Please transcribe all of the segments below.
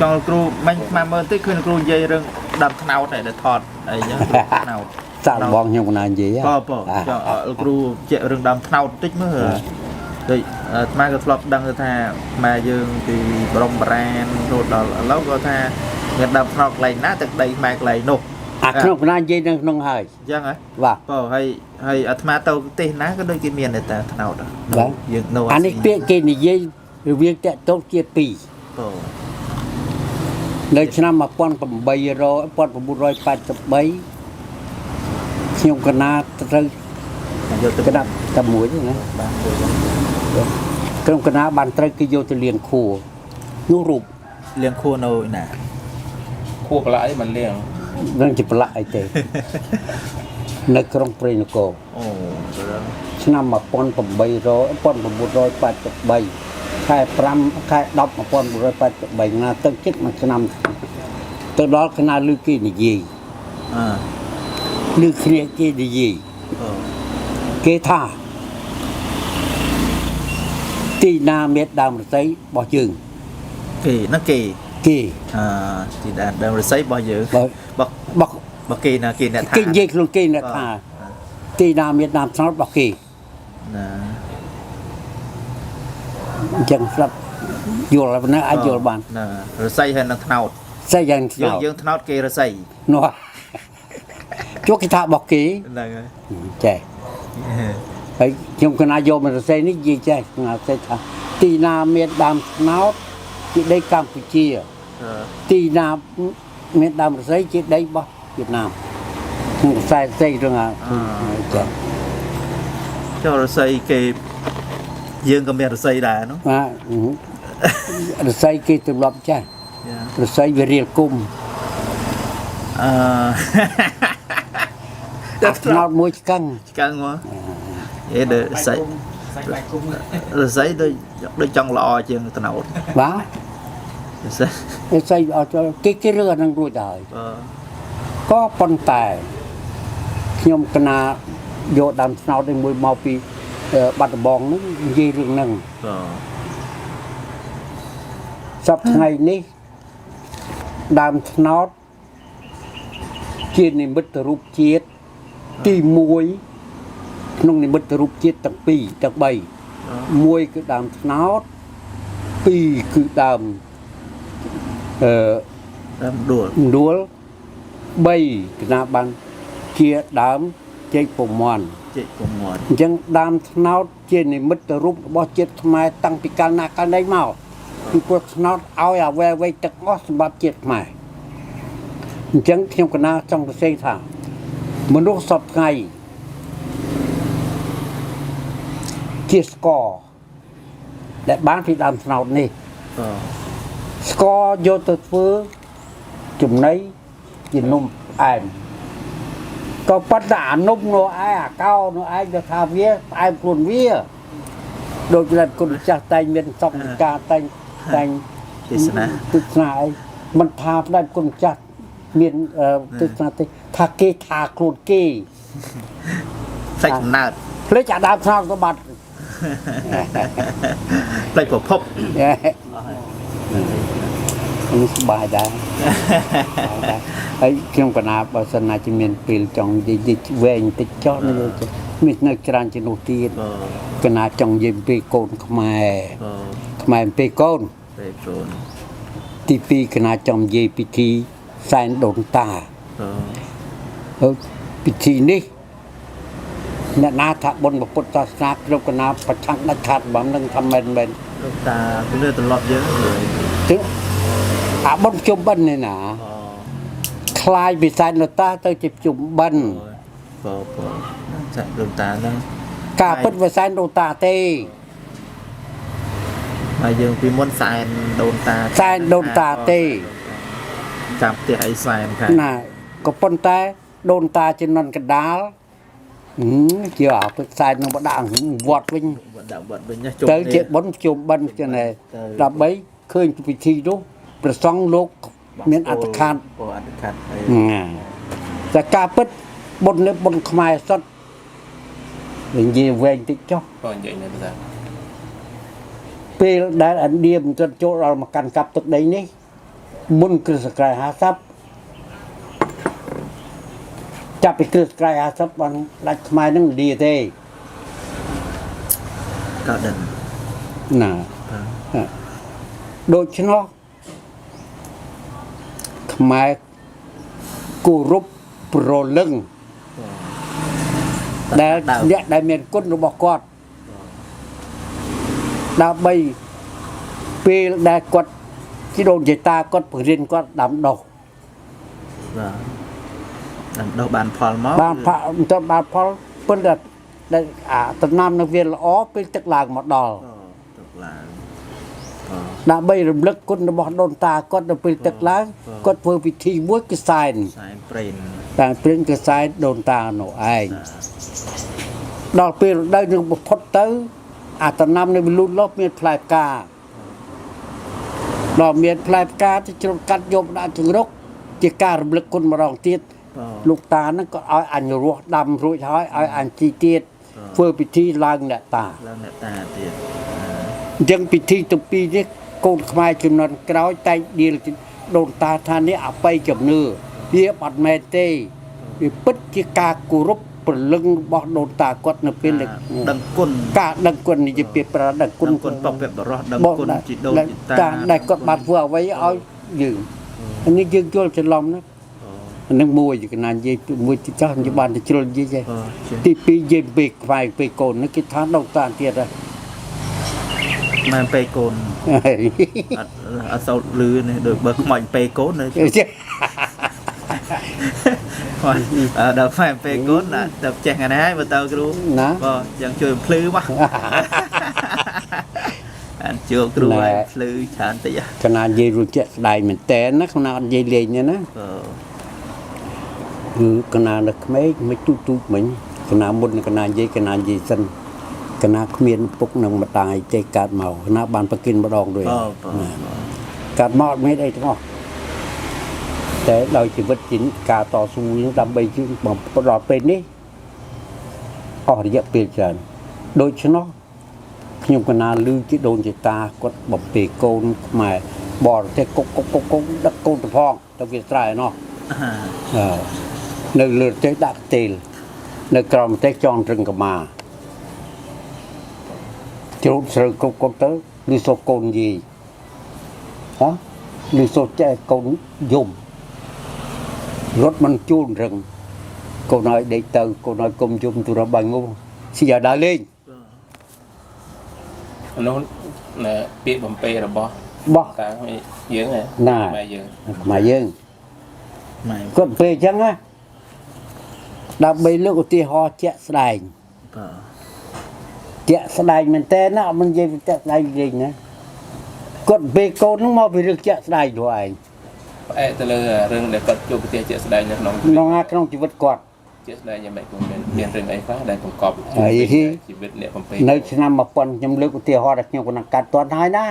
ចង់គ្រូមិញស្មានមើលតិចឃើញគ្រូនិយាយរឿងដើមថ្នោតហើយដែលថតអីចឹងគ្រូថ្នោត សាកល្បងខ្ញុំកណានិយាយ បើបើចង់លោកគ្រូជែករឿងដើមថ្នោតតិចមើលដូចអាត្មាក៏ធ្លាប់ដឹងទៅថាខ្មែរយើងពីបរមបុរាណរហូតដល់ឥឡូវក៏ថាមានដើមថ្នោតកន្លែងណាទឹកដីខ្មែរកន្លែងនោះ អាក្នុងកណានិយាយនៅក្នុងហើយ អញ្ចឹងហ៎ បាទ បើហើយហើយអាត្មាទៅប្រទេសណាក៏ដូចគេមានដែរតាថ្នោតហ៎ បាទ យើងនៅ អានេះពាក្យគេនិយាយរវាងតាក់ទងជាពីរ បើ នៅឆ្នាំ1800 1983ខ្ញុំកណាត្រូវ យកទៅ កណាតែមួយទេណា បាទមួយចឹង ខ្ញុំកណាបានត្រូវគេយកទៅលៀងខួរនោះរូប លៀងខួរនៅឯណា ខួរប្រឡាក់អីមិនលៀង នឹងជាប្រឡាក់អីទេ នៅក្រុងព្រៃនគរ អូទៅដល់ ឆ្នាំ1800 1983ខែ5ខែ10 1983ណាទៅជិតមួយឆ្នាំទៅដល់កណាលឺគេនិយាយ អើ លឺគ្នាគេនិយាយ អូ គេថាទីណាមានដើមរស័យរបស់យើង គេហ្នឹងគេ គេ អឺទីដើមដើមរស័យរបស់យើង បើ របស់ របស់ របស់គេណាគេអ្នកថា គេនិយាយខ្លួនគេអ្នកថាទីណាមានដើមត្នោតរបស់គេ ណា អញ្ចឹងស្រាប់យល់ហើយប៉ុណ្ណាអាចយល់បាន ណារស័យហើយនឹងថ្នោត ស្អីយ៉ាងត្ យើង នោត យើងថ្នោតគេរស័យ នោះជួគេថារបស់គេ ហ្នឹងហើយ ចេះហើយខ្ញុំកណាយកមករស័យនេះនិយាយចេះកណាសេះថាទីណាមានដើមត្នោតជាដីកម្ពុជា អឺ ទីណាមានដើមរស័យជាដីរបស់វៀតណាមក្នុងខ្សែរស័យរឿងអាចេះ ចុះរស័យគេយើងក៏មានរស័យដែរនោះ បាទរស័យគេទម្លាប់ចេះ យ៉ា រស័យវារៀលគុំ អឺ អាត្នោតមួយឆ្កឹង ឆ្កឹងមកអេដល់រស័យរស័យដូចដូចចង់ល្អជាងថ្នោត បាទ រស័យ រស័យអត់ចូលគេគេរើអានឹងរួចទៅហើយ បើ ក៏ប៉ុន្តែខ្ញុំកណាយកដើមត្នោតនេះមួយមកពីបាត់ដំបងហ្នឹងនិយាយរឿងហ្នឹង បើ សប្តាហ៍ថ្ងៃនេះដើមត្នោតជានិមិត្តរូបជាតិទី1ក្នុងនិមិត្តរូបជាតិទាំងពីរទាំង3មួយគឺដើមត្នោតពីរគឺដើមអឺ ដើមដួល មណ្ឌួល3គណៈបានជាដើមជែកពមន់ ជែកពងមាន់ អញ្ចឹងដើមត្នោតជានិមិត្តរូបរបស់ជាតិខ្មែរតាំងពីកាលណាកាលណីមកពីព្រោះត្នោតឲ្យអ្វីអ្វីទាំងអស់សម្រាប់ជាតិខ្មែរអញ្ចឹងខ្ញុំកណាចង់សរសេរថាមនុស្សសពថ្ងៃជាស្ករដែលបានពីដើមត្នោតនេះ បើ ស្ករយកទៅធ្វើចំណីជានំផ្អែមក៏ប៉ុន្តែអានំនោះឯងអាកោនោះឯងទៅថាវាផ្អែមខ្លួនវាដូចដែលគុណម្ចាស់តែងមានសង្ឃការតែងតែង ទេសនា ទេសនាអីមិនថាផ្ដាច់គុណម្ចាស់មានទេសនាទេថាគេថាខ្លួនគេ ផ្លេចកំណើត ភ្លេចអាដើមថ្នោតទៅបាត់ ផ្លេចប្រភព នេះសប្បាយដែរ ហើយខ្ញុំកណាបើសិនណាជាមានពេលចង់និយាយវែងតិចចោះនៅមាននៅច្រើនជាងនោះទៀត បើ កណាចង់និយាយអំពីកូនខ្មែរ បើ ខ្មែរអំពីកូន ពេលកូន ទី2កណាចង់និយាយពិធីសែនដូនតា បើ ហើយពិធីនេះអ្នកណាថាបុណ្យពុទ្ធសាសនាខ្ញុំកណាប្រឆាំងដាច់ខាតបំនឹងថាមែនមែន លោកតាពីលើត្រឡប់យើងយ ទៅអាបុណ្យភ្ជុំបិណ្ឌនេះណា អូ คลายពីសែនដូនតាទៅជាភ្ជុំបិណ្ឌ បើបើចាក់លោកតាហ្នឹង ការពិតវាសែនដូនតាទេ ហើយយើងពីមុនសែនដូនតា សែនដូនតាទេ ចាំផ្ទះអីសែនខាង ណាក៏ប៉ុន្តែដូនតាជំនាន់កណ្ដាលហឹមជាអាពិតសែននឹងបដាក់វត្តវិញ វត្តដាក់វត្តវិញណាជុំ ទៅជា គ្នា បុណ្យភ្ជុំបិណ្ឌចឹងដែរ ទៅ ដើម្បីឃើញពិធីនោះព្រះសង្ឃលោកមានអត្តខាត ពោអត្តខាតអី ណាតែការពិតបុណ្យនេះបុណ្យខ្មែរសុទ្ធនិយាយវែងតិចចុះ ក៏និយាយនៅភាសា ពេលដែលឥណ្ឌាមិនទាន់ចូលដល់មកកាន់កាប់ទឹកដីនេះ មុនគ្រិស្តសករាជ50ចាប់ពីគ្រិស្តសករាជ50បានដាច់ខ្មែរនឹងឥណ្ឌាទេ ក៏ដឹង ណា បាទ ដូច្នោះខ្មែរគោរពប្រលឹងដែល ដើម អ្នកដែលមានគុណរបស់គាត់ដើម្បីពេលដែលគាត់ជីដូនជីតាគាត់បង្រៀនគាត់ដាំដុះ បាទដាំដុះបានផលមក បានផមិនទាន់បានផលប៉ុន្តែដែលអាដំណាំនៅវាល្អពេលទឹកឡើងមកដល់ អូទឹកឡើងអូ ដើម្បីរំលឹកគុណរបស់ដូនតាគាត់នៅពេលទឹកឡើង បាទ គាត់ធ្វើពិធីមួយគឺសែន សែនព្រេន តាមព្រិនគឺសែនដូនតានោះឯងដល់ពេលរដូវនឹងបំផុតទៅ អាដំណាំនៅវាលូតលាស់មានផ្លែផ្កាដល់មានផ្លែផ្កាទៅជ្រុំកាត់យកដាក់ចង្រុកជាការរំលឹកគុណម្ដងទៀត បាទ លោកតាហ្នឹងក៏ឲ្យអញរស់ដាំរួចហើយឲ្យអញជីទៀត បាទ ធ្វើពិធីឡើងអ្នកតា ឡើងអ្នកតាទៀត អញ្ចឹងពិធីទាំងពីរនេះកូនខ្មែរជំនាន់ក្រោយតែងដៀលដូនតាថានេះអបិយជំនឿវាអត់មែនទេវាពិតជាការគោរពព្រលឹងរបស់ដូនតាគាត់នៅពេលដែល ដឹងគុណ ការដឹងគុណនេះជាពាក្យប្រើដឹងគុណ ដឹងគុណបុព្វបុរសដឹងគុណជីដូនជីតា ដែលគាត់បានធ្វើអ្វីឲ្យយើងអានេះយើងយល់ច្រឡំណាអានឹងមួយកណានិយាយមួយទីចាស់និយាយបានទៅជ្រុលនិយាយ អូជា ទីពីរនិយាយពេលខ្វាយពេលកូននេះគេថាដូនតាទៀតហ៎ ម៉ែពេលកូនអត់អត់សូវលឺនេះដូចបើខ្មោចពេលកូននេះអឺដល់ម៉ែពេលកូនណាទៅចេះថ្ងៃនេះហើយបើទៅគ្រូ ណា បើយ៉ាងជួយភ្លឺមកអានជួបគ្រូហើយភ្លឺច្រើនតិចហ៎ កណានិយាយរួចជាក់ស្ដែងមែនតើណាកណាអត់និយាយលេងទេណា បើ គឺកណានៅក្មេងមិនទូចទូចមិញកណាមុនកណានិយាយកណានិយាយសិនកណាគ្មានពុកនឹងម្ដាយទេកើតមកកណាបានប្រគិនម្ដងด้วย បើបើ កើតមកអត់មានអីទាំងអស់តែដោយជីវិតជីការតស៊ូនេះដើម្បីជីវិតបំផុតដល់ពេលនេះអស់រយៈពេលច្រើនដូច្នោះខ្ញុំកណាឮជីដូនជីតាគាត់បំពេកូនខ្មែរបរទេសគុកគុកគុកគុកដឹកកូនទៅផងទៅវាស្រែណោះ អឺនៅលើប្រទេសដាក់ខ្ទេលនៅក្រោមប្រទេសចងត្រឹងកម្មាជ្រូតស្រូវគ្រប់គ្រប់ទៅឬសូកូនយាយហ៎ឬសូចែកកូនយំរត់មិនជួលរឹងកូនឲ្យដេកទៅកូនឲ្យគុំយំទូរបាញ់ងុំស៊ីឲ្យដើរលេង នោះណាពាក្យបំពេរបស់ បោះ តាយើងហ៎ ណា ម៉ែយើង ខ្មែរយើង ម៉ែ គាត់ពេលអញ្ចឹងណាដើម្បីលើកឧទាហរណ៍ជាក់ស្ដែង បើ ជាក់ស្ដែងមែនតើណាអត់មិននិយាយពីជាក់ស្ដែងលេងណាគាត់ពេលកូនហ្នឹងមកពីរឿងជាក់ស្ដែងខ្លួនឯង ផ្អែកទៅលើរឿងដែលគាត់ជួបប្រទះជាក់ស្ដែងនៅក្នុង ក្នុងណាក្នុងជីវិតគាត់ ជាក់ស្ដែងយ៉ាងម៉េចគង់មានរឿងអីខ្លះដែលបង្កប់ ហើយ ជីវិតអ្នកបំពេ នៅឆ្នាំ1000ខ្ញុំលើកឧទាហរណ៍ដល់ខ្ញុំកំពុងកាត់តន់ហើយណា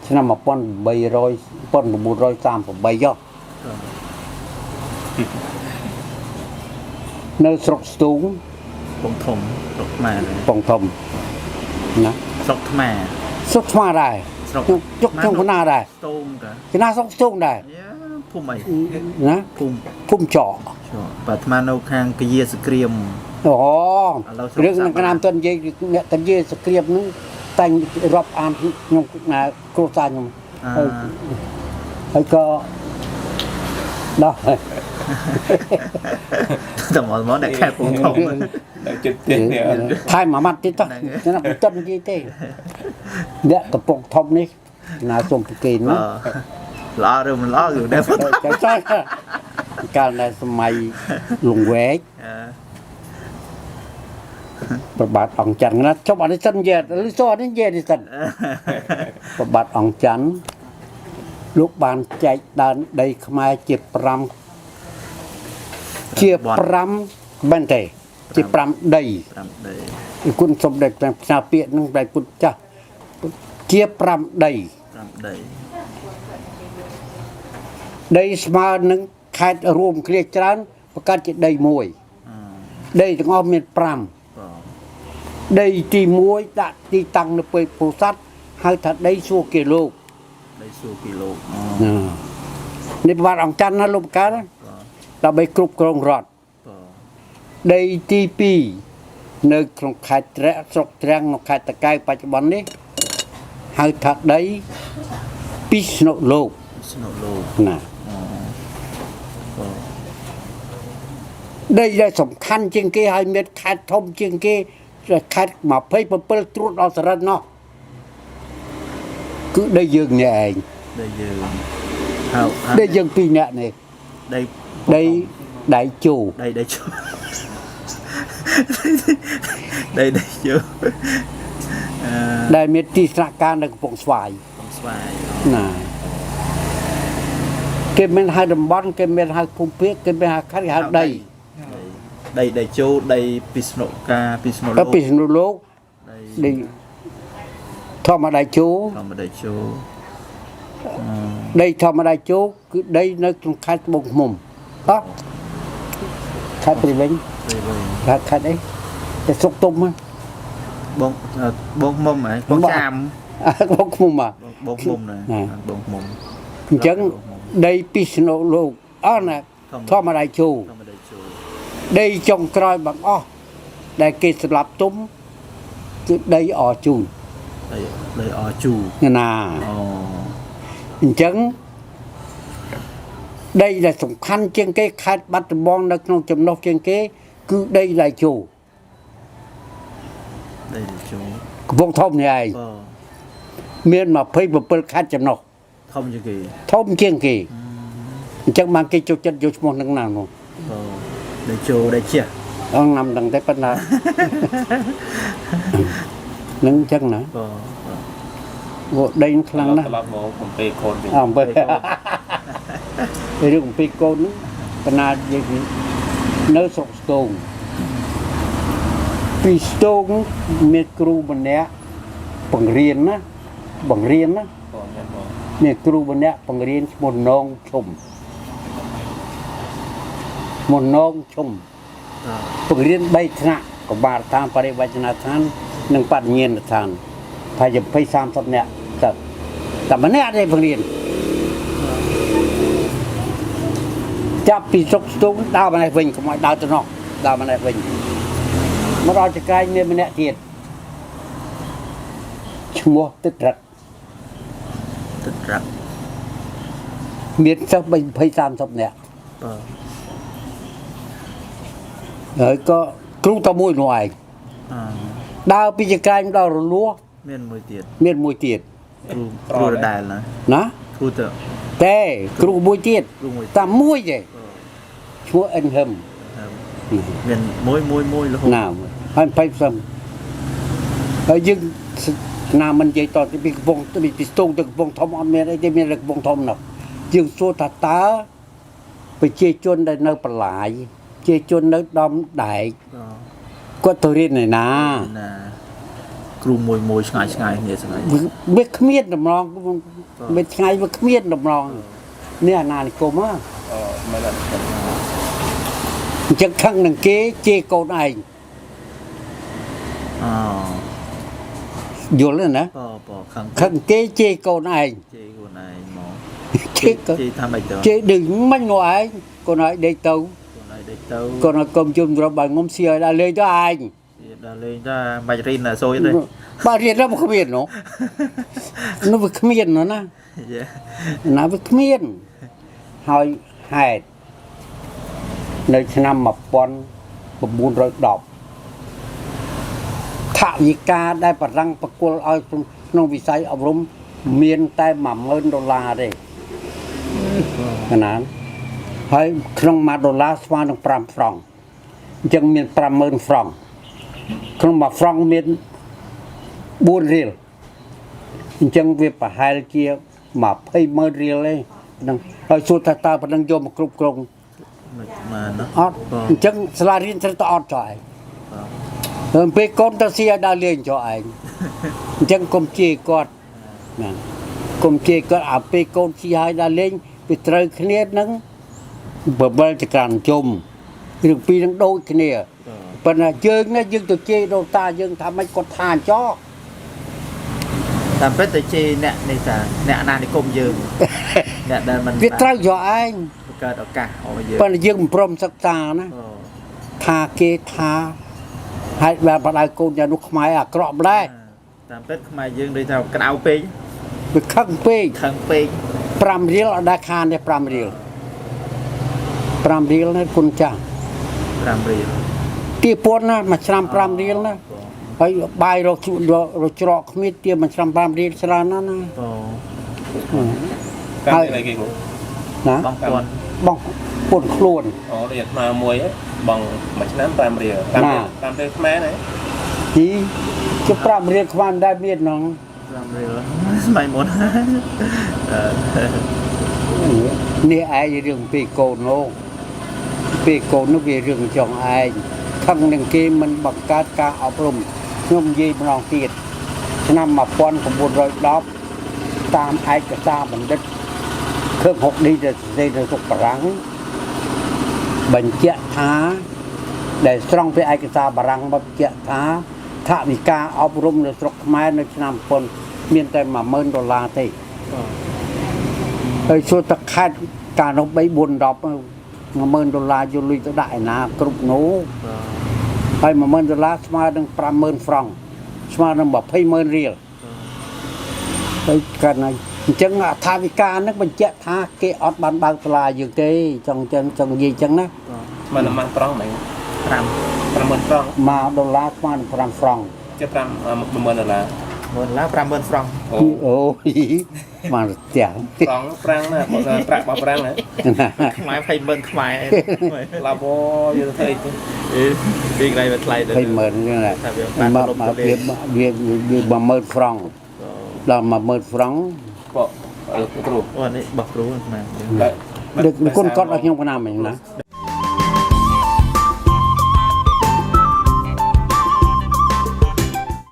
ឆ្នាំ1800 1938យោនៅស្រុកស្ទូង ពងធំស្រុកខ្មែរ ពងធំណា ស្រុកខ្មែរ ស្រុកថ្មដែរ ស្រុក ខ្ញុំជុកខ្ញុំកណាដែរ ស្ទងតា កណាស្រុកស្ទូងដែរ យ៉ាភូមិអី ណា ភូមិ ភូមិចក បើអាត្មានៅខាងកាយាសក្រៀម អូ ឥឡូវស្រុក រឿងនឹង សាប់ ក្នាមតន់និយាយអ្នកតនិយាយសក្រៀបហ្នឹងតែងរាប់អានខ្ញុំណាគ្រួសារខ្ញុំ អឺ ហើយហើយក៏ដោះ តែមកមកអ្នកខេត្តពងធំ នៅចិត្តផ្ទះនេះអត់ ថែមមួយម៉ាត់ទៀតតោះណាមិនតន់និយាយទេអ្នកកំពុងធំនេះណាសុំប្រគេន បើ ណា ល្អឬមិនល្អគឺដែរ ចាំចង់កាលនៅសម័យលង្វែក អឺ ប្របាទអង្គច័ន្ទណាចុះអានេះសិននិយាយឬសអានេះនិយាយនេះសិន ប្របាទអង្គច័ន្ទលោកបានចែកដើនដីខ្មែរជា5ជា5មិនទេជា5ដី 5ដី ពីគុណសំដេចព្រះផ្សាពាក្យនឹងបែបពុទ្ធចាស់ជា5ដី 5ដី ដីស្មើនឹងខេត្តរួមគ្នាច្រើនប្រកាសជាដីមួយ អឺ ដីទាំងអស់មាន5 បើ ដីទី1ដាក់ទីតាំងនៅពេលពោធិ៍សាត់ហៅថាដីសួរគេលោក ដីសួគ៌ពីលោកអូ ណានេះប្រវត្តិអង្គច័ន្ទណាលោកកើតដើម្បីគ្រប់គ្រងរដ្ឋ បាទ ដីទី2នៅក្នុងខេត្តត្រែកស្រុកទ្រាំងក្នុងខេត្តតាកែវបច្ចុប្បន្ននេះហៅថាដីពិស្នុលោក ស្នុលោក ណា បាទ ដីដែលសំខាន់ជាងគេហើយមានខេត្តធំជាងគេខេត្ត27ត្រួតដល់សរិទ្ធនោះគឺដីយើងនេះឯង ដីយើងហៅហៅ ដីយើងពីរនាក់នេះ ដី ដីដៃជោ ដីដីជោដីដីជោអឺ ដែលមានទីស្នាក់ការនៅកំពង់ស្វាយ កំស្វាយ ណាគេមិនហៅតំបន់គេមិនហៅភូមិភាគគេមិនហៅខេត្តគេហៅដី ដីដីជោដីពិស្នុការពិស្នុលោក ទៅពិស្នុលោក ដី ដីធម្មដៃជោ ធម្មដីជោ ដីធម្មដៃជោគឺដីនៅក្នុងខេត្តត្បូងឃ្មុំអោះខេត្តព្រៃវែង ដីវិញ ខេត្តខេត្តអីតែស្រុកទុំហ៎ បងបងមុំហ៎បងចាម អាត្បូងឃ្មុំហ៎ បងមុំណាបងមុំ អញ្ចឹងដីពិស្នុលោកអស់ណាធម្មដៃជោ ធម្មដីជោ ដីចុងក្រោយបង្អស់ដែលគេសម្លាប់ទុំគឺដីអជូន ដីដីអជូ ណា អូ អញ្ចឹងដីដែលសំខាន់ជាងគេខេត្តបាត់ដំបងនៅក្នុងចំណុះជាងគេ គឺដីឡៃជូ ដីដីជោ កំពង់ធំនេះឯង បាទ មាន27ខេត្តចំណុះ ធំជាងគេ ធំជាងគេអញ្ចឹងបានគេចូលចិត្តយកឈ្មោះនឹងណានោះ បាទដីជោដីជះ អង្គណាំដឹងតែប៉ុណ្ណា នឹងអញ្ចឹងណា បាទ វដីនឹងខ្លាំងណាស់ ត្រឡប់មកកំពេកូនវិញ អំពើរឿងអំពីកូនហ្នឹងបណ្ណានិយាយពីនៅស្រុកស្ទងពីស្ទងមានគ្រូម្នាក់បង្រៀនណាបង្រៀនណា បងញ៉ាំបង មានគ្រូម្នាក់បង្រៀនឈ្មោះនងឈុំឈ្មោះនងឈុំ បាទ បង្រៀន3ថ្នាក់កបាលដ្ឋានបរិវចនដ្ឋាន និងបញ្ញាណដ្ឋានប្រហែលជា20 30នាក់ទៅតែម្នាក់ទេបង្រៀន ចាប់ពីស្រុកស្ទូងដើរមកនេះវិញកុំឲ្យដើរទៅនោះដើរមកនេះវិញមកដល់ចក្រែងមានម្នាក់ទៀតឈ្មោះទឹករិត ទឹករ៉ាប់ មានសិស្ស20 30នាក់ បាទ ហើយក៏គ្រូតែមួយនោះឯង អ ដើរពីចក្រែងដល់រលួស មានមួយទៀត មានមួយទៀត គ្រូគ្រូដដែលណា ណា គ្រូទៅ តែគ្រូមួយទៀត គ្រូមួយ តែមួយទេឈ្មោះអិនហឹម មានមួយមួយមួយរហូត ណាហើយ20សិមហើយយើងណាមិននិយាយតទៅពីកំពង់ពីស្ទូងទៅកំពង់ធំអត់មានអីទេមានតែកំពង់ធំនោះយើងសួរថាតើប្រជាជនដែលនៅបន្លាយប្រជាជននៅដំដែក បាទ គាត់ទៅរៀនឯណា ណាគ្រូមួយមួយឆ្ងាយឆ្ងាយគ្នាស្ងាយ វាគ្មានតម្រងវាឆ្ងាយវាគ្មានតម្រងនេះអាណានិគមហ៎ អឺមិនអត់ អញ្ចឹងខឹងនឹងគេជេរកូនឯង អូ យល់ទេណា បបខឹង ខឹងគេជេរកូនឯង ជេរខ្លួនឯងមក ជេរកូន ជេរថាម៉េចទៅ ជេរឌឺមិញនោះឯងកូនឯងដេកទៅ ខ្លួនឯងដេកទៅ កូនឲ្យកុំជុំរកបើងុំស៊ីឲ្យដល់លេងទៅឯង ដល់លេងតាបាច់រៀនណាសូយទេ បើរៀនដល់គ្មាននោះនោះវាគ្មាននោះណា យេ ណាវាគ្មានហើយហេតុនៅឆ្នាំ1910ថវិកាដែលបារាំងប្រគល់ឲ្យក្នុងវិស័យអប់រំមានតែ10000ដុល្លារទេណាហើយក្នុង1ដុល្លារស្មើនឹង5ហ្វ្រង់អញ្ចឹងមាន50000ហ្វ្រង់ក្នុង1ហ្វ្រង់មាន4រៀលអញ្ចឹងវាប្រហែលជា200,000រៀលទេហ្នឹងហើយសួរថាតើប៉ុណ្ណឹងយកមកគ្រប់គ្រង មិនបានណា អត់អញ្ចឹងសាលារៀនត្រូវតែអត់ចុះឯងហើយពេលកូនទៅស៊ីឲ្យដើរលេងចុះឯងអញ្ចឹងកុំជេរគាត់ណាកុំជេរគាត់អាពេលកូនស៊ីឲ្យដើរលេងវាត្រូវគ្នានឹងបបលចក្រានជុំរឿងពីរនឹងដូចគ្នាប៉ុន្តែយើងនេះយើងទៅជេរដូនតាយើងថាម៉េចគាត់ថាអញ្ចោះ តាមពិតទៅជាអ្នកនេះតាអ្នកអាណានិគមយើង អ្នកដែលមិន វាត្រូវយកឯង បង្កើតឱកាសឲ្យយើង ប៉ុន្តែយើងមិនព្រមសិក្សាណា អូ ថាគេថាហេតុបានបដៅកូនយ៉ាងនោះខ្មែរអាក្រក់ម្ល៉េះ តាមពិតខ្មែរយើងដូចថាក្តៅពេក វាខឹងពេក ខឹងពេក 5រៀលអត់ដែលខានទេ5រៀល5រៀលណាគុណចាស់ 5រៀល ទាពន្ធណាមួយឆ្នាំ5រៀលណាហើយបាយរកជក់រកច្រកគ្មានទាមួយឆ្នាំ5រៀលច្រើនណាស់ណា អូ តាមអីគេគ្រូ ណា បងពាន់ បងពន្ធខ្លួន អូដូចអាត្មាមួយបងមួយឆ្នាំ5រៀល5រៀល5រៀលខ្មែរណា ទីជ5រៀលខ្មែរមិនដែលមានហ្នឹង 5រៀលសម័យមុនអឺ នេះឯងរឿងពីកូននោះពីកូននោះវារឿងចង់ឯងខឹងនឹងគេមិនបង្កើតការអប់រំខ្ញុំនិយាយម្ដងទៀតឆ្នាំ1910តាមឯកសារបណ្ឌិតគ្រឿង6នេះដែលសរសេរនៅស្រុកបារាំងបញ្ជាក់ថាដែលស្រង់ពីឯកសារបារាំងមកបញ្ជាក់ថាថវិកាអប់រំនៅស្រុកខ្មែរនៅឆ្នាំ1000មានតែ10000ដុល្លារទេ ហើយសួរតខេតកាលនោះ3 4 10 10000ដុល្លារយកលុយទៅដាក់ឯណាគ្រប់នោះហើយ10000ដុល្លារស្មើនឹង50000ហ្វ្រង់ស្មើនឹង200,000រៀលហើយកាលណាអញ្ចឹងអថាវិការហ្នឹងបញ្ជាក់ថាគេអត់បានបើកសាលាយើងទេចង់ចឹងចង់និយាយចឹងណា មិនអាម៉ាស់ប្រង់ហ្នឹង 5 50000ប្រង់ 1ដុល្លារស្មើនឹង5ហ្វ្រង់ ជា5 10000ដុល្លារ មុនឡា50000ហ្វ្រង់ អូ អូយបានផ្ទះ ប្រង់ប្រាំងណាបើប្រាក់របស់ប្រាំងណា ខ្មែរ200,000ខ្មែរ ឡាបយើងធ្វើអីទៅ អេពីកន្លែងវាថ្លៃទៅ 200,000ហ្នឹងណា ថាវាបាន មក លុបទៅ មកវាវាវា10000ហ្វ្រង់ដល់10000ហ្វ្រង់ បកលោកគ្រូ អូនេះបោះគ្រូខ្មែរ ដឹកគុណកត់ឲ្យខ្ញុំកណាមិញណា